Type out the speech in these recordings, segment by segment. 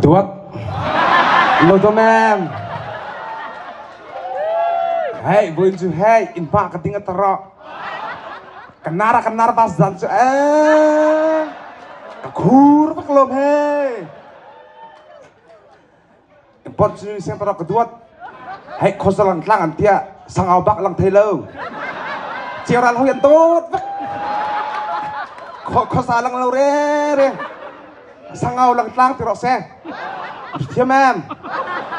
duat. Lo dom em. Hey, buin cu hey, in pa ka ding ataro. Kanara kanar bas dan cu eh. Ka khur bak lom hey. Pot cu seng taro ka duat. Hey, khosalang tlang an tia sangau bak lang thei lo. Ceural hoi an tot vek. Khosa lang lo re re. Sangau lang tlang ti rawh seh. Thiam em?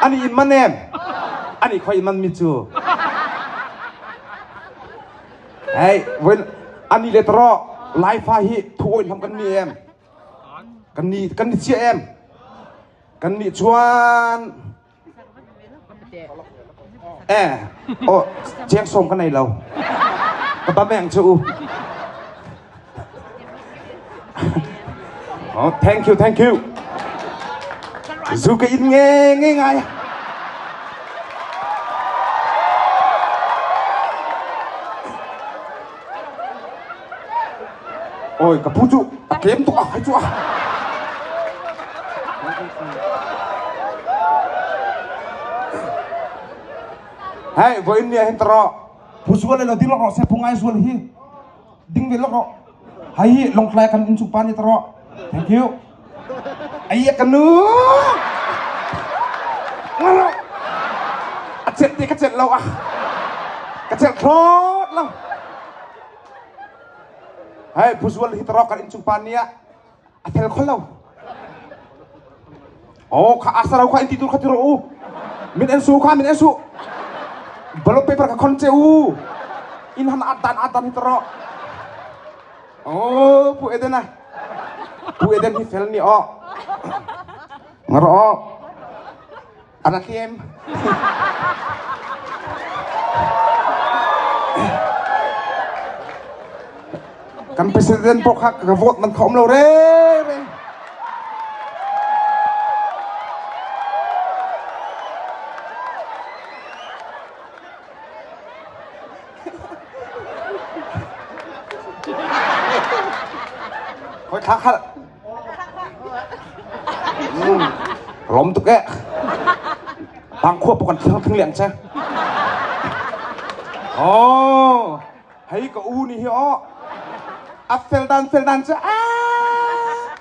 Ani in man em? Ani khoi in man mi cu. Hey, when ani le taro lai fa hi thu oi hlam kan ni em? Kan ni kan ni chia em? Kan ni chuan Eh, oh, cheng som ka nei lo. Ka ba meng chu u. Oh, thank you, thank you. Zu ka in nge nge ngai. Ôi, ka pu chu, a kem tuk a, hai chu a. Hei, voi in nia hin taro. Pu sual le lo ding lok ro se pu ngai sual hi. Ding ve lok ro. Hai hi longtlai kan in chung pa ni taro. Thank you. Ai ka nu. Ngaro. A chet te ka chet lo a. Ka chet thlot lo. Hei, Pu Zual hi tarok kan innchung pa nih a fel khol lo. Oh, kha asarau kha in ti tur kha tiro u. Min en su kha min en su. Ballot paper kha khon che u. In han atan atan hi taro. Oh, Pu Eden ah. Pu Eden hi fel ni o. Ngaro o. Ana thlem. Kan president pawh kha ka vote man kha um lo re re. Khoi thla kha Lawm tuk eh. Pangkhua pawh kan thiang thing liang che. Oh, hei ka u ni hi oh. A fel dan fel dan che ah.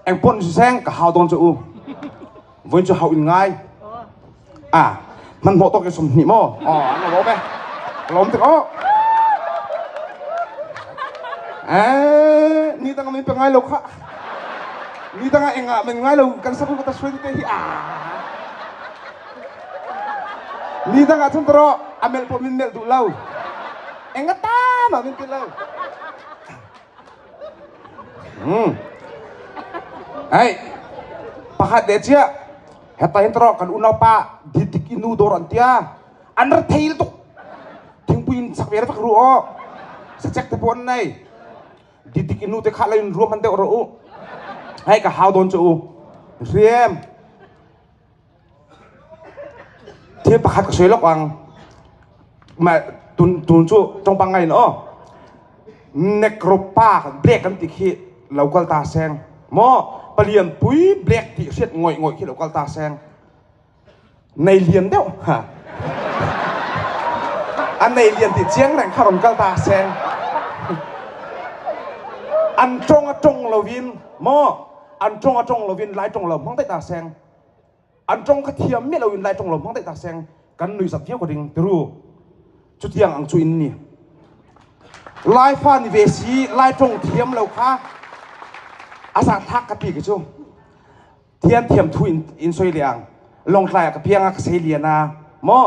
Eng pon si seng ka hau don che u. Voin chu hau in ngai. Ah, man hmawh tawk in som hnih maw? Oh, an lawm e. Lawm tuk oh. Eh, ni dang min pe ngai lo kha. Ni dang ah engah men ngai lo kan sabu ka ta suai te hi ah. Ni dang ah chun taro amel po min mel duh lo. Enga ta ma min ti lo. Hey, pakhat de chia heta hin tro kan unaupa didik inu dor an tia an ra thei tuk thingpui in sak ve rak ru o sachek te pon nei didik inu te kha lain ruam han deuh ro u hei ka hau don chu u riem Thil pakhat ka soi lok ang. Ma tun tun chu tong pangai no. Nekropa black kan ti khi local ta seng. Mo palian pui black ti hriat ngoi ngoi khi local ta seng. Nei lian deuh ha. An nei lian ti chiang reng kha ron kal ta seng. An tong a tong lovin mo an tong a tong lovin lai tong lo hmang dai ta seng. An tong kha thiam miah loin lai tong lo hmang daih ta seng kan nui zat viau ko ding tiru chutiang ang chu in ni lai fa ni ve si lai tong thiam lo kha asa thak ka ti ke chu thiam thiam thu in in soi liang long tlai ka piang a ka sei lian a mo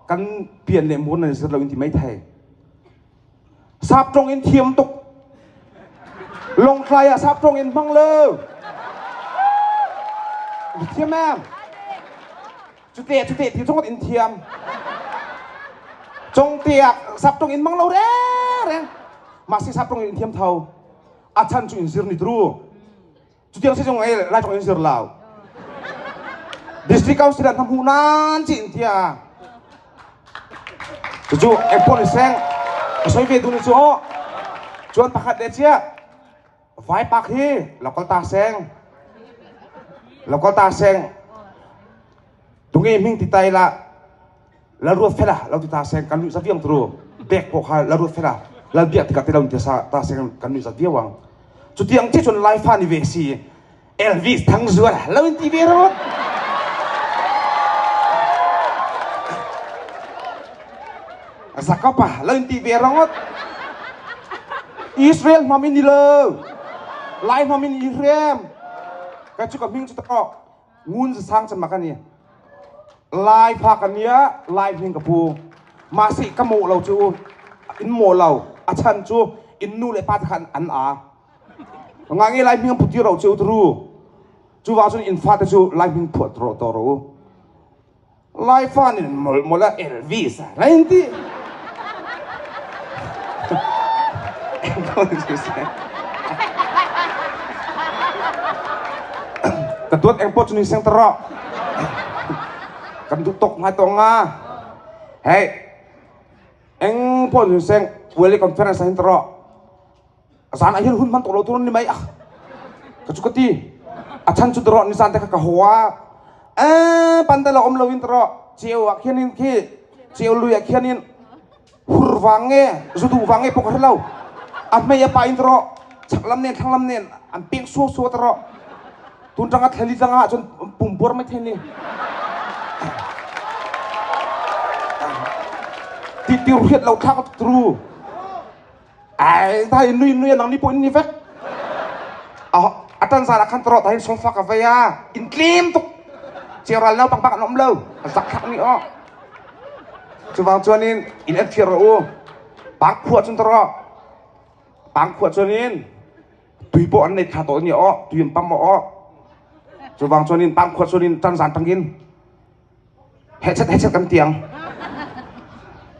kan pian le mun an zir lo in ti mai thei Sap tong in thiam tuk. Lawngtlai ah sap tong in hmang lo. Thiam em? Cute cute ti zong in thiam. Cong tiak sap tong in hmang lo re re. Mah si sap tong in thiam tho. A chan cu in zir ni tru. Cutiang si zong ei lai tong in zir lau. District Council an hmu nan chi in tia. Cucu engpon seng ka soi ve dun cu o. Chuan pakhat le chia vai pak hi lokal ta seng. Lo kal ta seng. Tunge hming ti ta ila Lalruatfela lo ti ta seng kan nuih zat viau turu. Bek pawh kha Lalruatfela Lalbiak tikah ti lo in ti sa ta seng kan nuih zat viau ang. Chutiang chiah chuan Laifa ni ve si Elvis Thangzuala lo in ti ve rawt. Jacob-a lo in ti ve rawt. Israel hnam in ni lo. Lai hnam in i hrem. Ka chu ka hming chu tawk ngun za sang chan mak ani. Lai pha ka nia, lai hming ka pu. Mahse ka mawh lo chu in mawh lo. A chan chu in nu le pa te khan an a. Nga nge lai hming an put tir ro che u turu. Chu wang chuan in fate chu lai hming phuah rawh tawh rawh u. Lai fa nin mawlh mawlh a Elvis a lai in ti. Ka duat eng pawh chu ni seng ta rawh. Kan duh tawk ngai tawh nga. Hei eng pawh ni seng Weli conference ah hin ta rawh. Zan ah hin hun hman tawh lo tur an ni mai ah ka chu ka ti. A chan chu tawh nizan te kha ka haw a. Eh pandal a awm lo in tawh cheu ah khian in khi cheu lui ah khian in hur vang nge zu duh vang nge pawh ka hre lo. A hmei a pa in tawh chak lam nen thlang lam nen an pek suau suau tawh. Tun tanga thlali tlanga ah cun pumpuar mai thei ni. Ti tir hriat lo thlak tru. Ai ta in nui nui nang ni pawh in ni vek. A tan zan ah khan tawh ta hin sofa ka vei a in tlem tuk. Cheral naupang bak an um lo. Zak thlak ni aw. Chuvang chuan in in en thiar rawh u. Pang khuah chun tawh rawh. Pang khuah chuan in tui pawh an nei tha tawh ni aw. Tui an pam aw. Chuvang chuan in pang khuah chuan in tan zan tangin Hehchet hehchet kan tiang.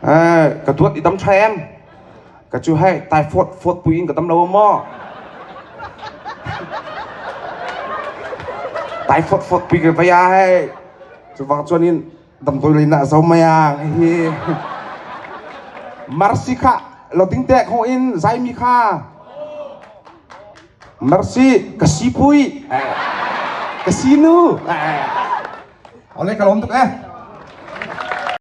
Eh, ka duat i dam tha em? Ka chu hei typhoid fawt pui in ka dam lo maw? Typhoid fawt pui ka vei a hei. Chuvang chuan in damdawi lei na zo mai ang hi. Mercy kha lo ding te kho in zai mi kha. Mercy ka si pui. Ka si nu. Ole ka lawm tuk eh.